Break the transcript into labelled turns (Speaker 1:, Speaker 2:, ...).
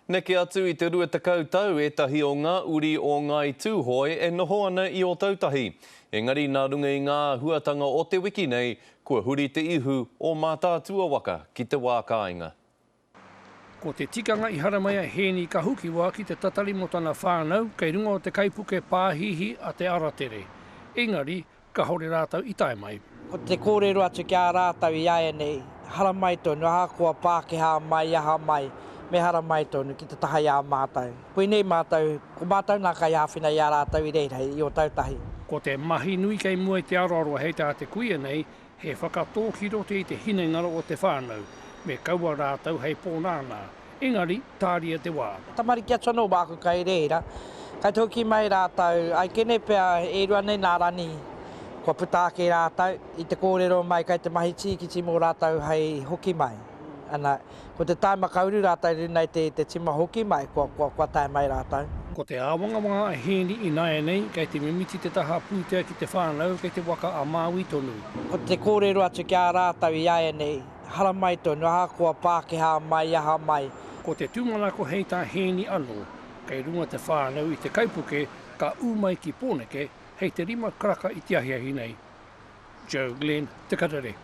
Speaker 1: Neke atu i te 20 tau ētahi o ngā uri o Ngāi Tūhoe e noho ana i Ōtautahi. Engari nā runga i ngā āhuatanga o te wiki nei, kua huri te ihu o Mātaatua waka ki te wā kāinga.
Speaker 2: Ko te tikanga i haramai a Hēni Kahukiwa ki te tatari mō tana whānau kei runga o te kaipuke pāhihi a Te Aratere. Engari, Kahore rātou i tae mai.
Speaker 3: Ko te kōrero atu ki a rātou i āianei, haramai tonu, ahakoa Pākehā mai, aha mai, me haramai tonu ki te taha i a mātou. Koinei mātou, ko mātou nā kaiāwhina i a rātou i reira, i Ōtautahi.
Speaker 2: Ko te mahi nui kei mua i te aroaro hei tā te kuia nei, he whakatō ki roto i te hinengaro o te whānau, me kaua rātou hei pōnānā. Engari, tāria te wā.
Speaker 3: Tamariki atu anō wāku kai reira. Kai te hoki mai rātou, aikene pea e rua nei nā Rani kua puta ake rātou i te kōrero mai kai te mahi tīkiti mō rātou hei hoki mai. Ana, ko te taima ka uru rātou i runa i te, te tima hoki mai, kua, kua, kua tae mai rātou.
Speaker 2: Ko te āwangawanga a Hēni ināianei, kei te mimiti te taha pūtea ki te whānau kei te waka a Māui tonu.
Speaker 3: Ko te kōrero atu ki a rātou i āianei, Haramai tonu, ahakoa Pākehā mai, aha mai.
Speaker 2: Ko te tūmanako hei tā Hēni anō, kei runga te whānau i te kaipuke ka ū mai ki Pōneke hei te rima karaka i te ahiahi nei. Joe Glenn, Te Karere.